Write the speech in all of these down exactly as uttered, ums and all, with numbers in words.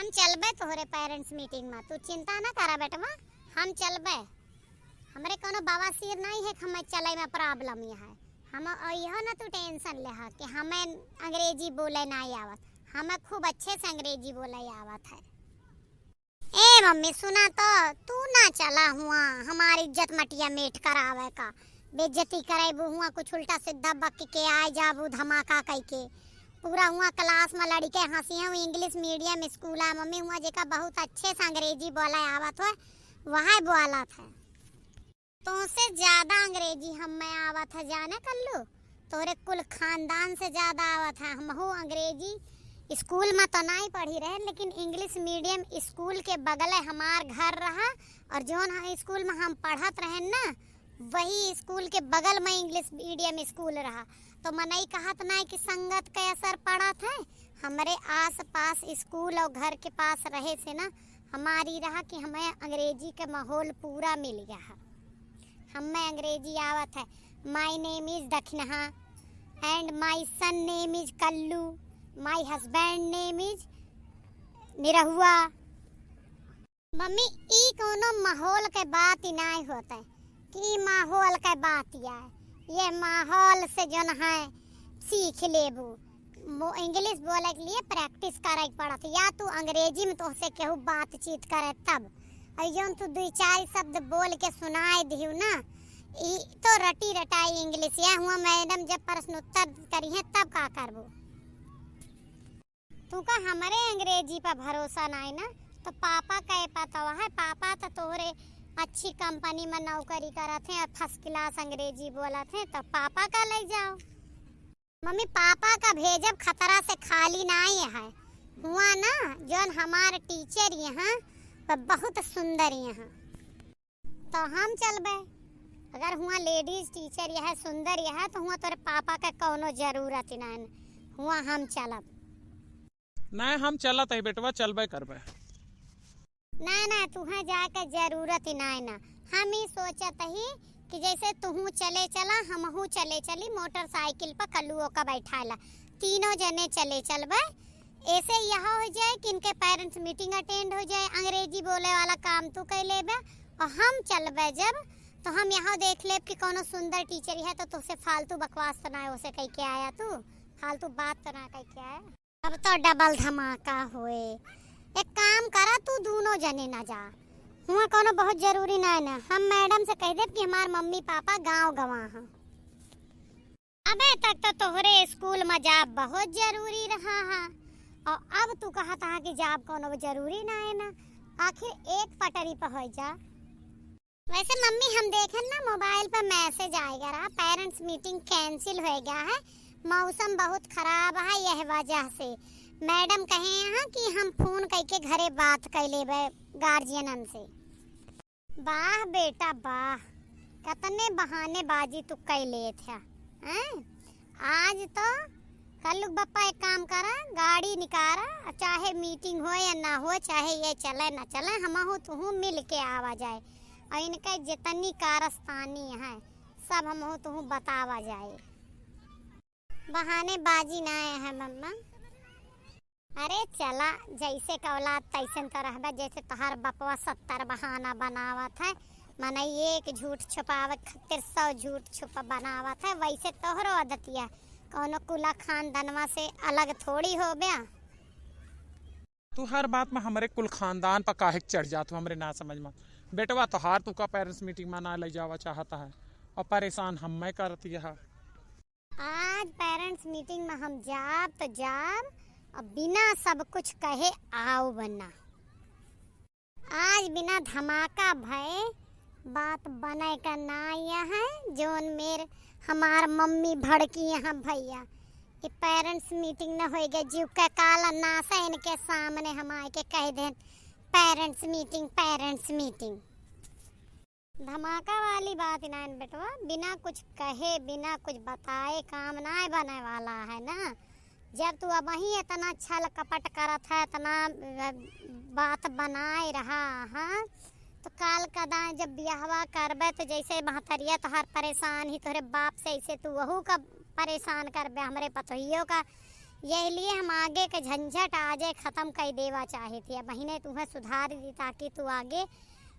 चलबे तोहरे parents meeting में, तू चिंता ना करा बेटवा, हम चलबे। हमरे कोनो बवासीर नहीं है कि हमें चले में problem यह है। हम, और यह ना तू tension लेहा कि हमें अंग्रेजी बोले नहीं आवत, हमें खूब अच्छे से अंग्रेजी बोले आवत है। ए मम्मी, सुना तो, तू ना चला हुआ, हमार इज्जत मटिया मेट करावे का, बेइज्जती करेबू हुआ, कुछ उल्टा सीधा बक के आए जाबू धमाका कई के। पूरा हुआ class में लड़के हंसी हैं, English medium school है मम्मी, हुआ जेका बहुत अच्छे से अंग्रेजी बोले आवत हो, वह बोलत है। तोसे ज्यादा अंग्रेजी हमें आवत है जाने कल्लू, तोरे कुल खानदान से ज्यादा आवत है। हमहू अंग्रेजी school में तो नहीं पढ़ी रहे, लेकिन English medium school के बगले हमार घर रहा, और जौन ह-, school में हम पढ़त रहे ना, वही school के बगल में English medium school रहा। तो मनई कहत ना कि संगत के असर पड़त है, हमरे आस पास school और घर के पास रहे से ना, हमारी रहा कि हमें अंग्रेजी के माहौल पूरा मिल गया है। हमें अंग्रेजी आवत है। My name is Dakhinha and my son name is Kallu. My husband name is Nirhua. Mummy, ई कोनो माहौल के बात ही नाहीं होत है कि माहौल के बात ही है। ये माहौल से जौन है सीख लेबू। मो-, English बोले के लिए practice करे के पड़त, या तू अंग्रेजी में तोहसे केहू बातचीत करे तब। और जौन तू दुई चार शब्द बोल के सुनाए दिहू ना, ई तो रटी रटाई English। या हुआ madam जब प्रश्नोत्तर करिहे तब का करबू? तू का हमरे अंग्रेजी पर भरोसा नाई ना, तो पापा का पता है, पापा तो तोहरे अच्छी company में नौकरी करत हैं और first class अंग्रेजी बोलत हैं, तो पापा का ले जाओ। मम्मी, पापा का भेजब खतरा से खाली नाई है। हुआ ना, जौन हमार teacher यहाँ, वह बहुत सुंदर यहाँ। तो हम चलबे। अगर हुआ ladies teacher यह सुंदर यह, तो हुआ तोरे पापा का कौनो जरूरत ही नाई, हुआ हम चलब। नहीं, हम चलत है बेटवा, चलबे करबे। ना, ना, तुहें जाए के जरूरत ही नाई ना। हम ही सोचत ही कि जैसे तुहू चले चला, हमहू चले चली motorcycle पर कल्लुओ का बैठाला, तीनों जने चले चलबे। ऐसे यह हो जाए कि इनके parents meeting attend हो जाए, अंग्रेजी बोले वाला काम तू कर लेबे, और हम चलबे जब, तो हम यहाँ देख लेब कि कौनो सुंदर teacher है, तो तुझसे फालतू बकवास तो ना हो से कह के आया तू, फालतू बात तो ना कह के आया। अब तो double धमाका होए। एक काम करा, तू दोनों जने ना जा, हुआ कौनो बहुत जरूरी ना है ना। हम madam से कह देब कि हमार मम्मी पापा गाँव गवा हैं। अबे तक तो तोहरे school में जाब बहुत जरूरी रहा है, और अब तू कहत हा कि जाब कौनो जरूरी ना है ना। आखिर एक पटरी पर हो जा। वैसे मम्मी, हम देखेन ना, mobile पर message आएगा रहा, parents meeting cancel हो गया है, मौसम बहुत खराब है, यह वजह से। Madam कहे हैं कि हम phone करके घरे बात कर लेबे guardianन से। वाह बेटा वाह, कतने बहानेबाजी तू कर लेत है, हैं? आज तो कल्लू बप्पा एक काम करा, गाड़ी निकारा, चाहे meeting हो या ना हो, चाहे ये चले ना चले, हमहू तुहू मिल के आवा जाए। और इनके जितनी कारस्तानी है, सब हमहू तुहू बतावा जाए। बहानेबाजी ना है मम्मा। अरे चला, जैसे का औलाद तैसन तो रहबे, जैसे तोहार बपवा सत्तर बहाना बनावत है। मने एक झूठ छुपावे खातिर सौ झूठ छुपा बनावत है, वैसे तोहरो आदतिया कौनो कुला खानदनवा से अलग थोड़ी होबे। तू हर बात में हमरे कुल खानदान पर काहे के चढ़ जात हो, हमरे ना समझ में। बेटवा तोहार तू का parents meeting में ना ले जावा चाहता है और परेशान हम्मे करती है। आज parents meeting में हम जाब तो जाब, और बिना सब कुछ कहे आउब ना। आज बिना धमाका भय बात बने का ना यह है, जौन मेर हमार मम्मी भड़की यहाँ भैया। ये parents meeting न होई गए, जीव के काला नासा इनके सामने हम आए के कह दें, parents meeting, parents meeting। धमाका वाली बात ही ना है बेटवा, बिना कुछ कहे, बिना कुछ बताए काम ना बने वाला है ना। जब तू अबहीं इतना छल कपट करत है, इतना, अ, बात बनाए रहा है, तो काल कदा जब बियाहवा करबे, तो जैसे महतरिया तोहार परेशान ही, तोहरे बाप से ऐसे तू वहू का परेशान करबे, हमरे पतोहियो का यही लिए हम आगे के झंझट आजे खतम कइ देवा चाहित ही। अब महीने तुहें सुधार दी, ताकि तू आगे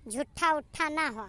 झुट्ठा उट्ठा ना हो।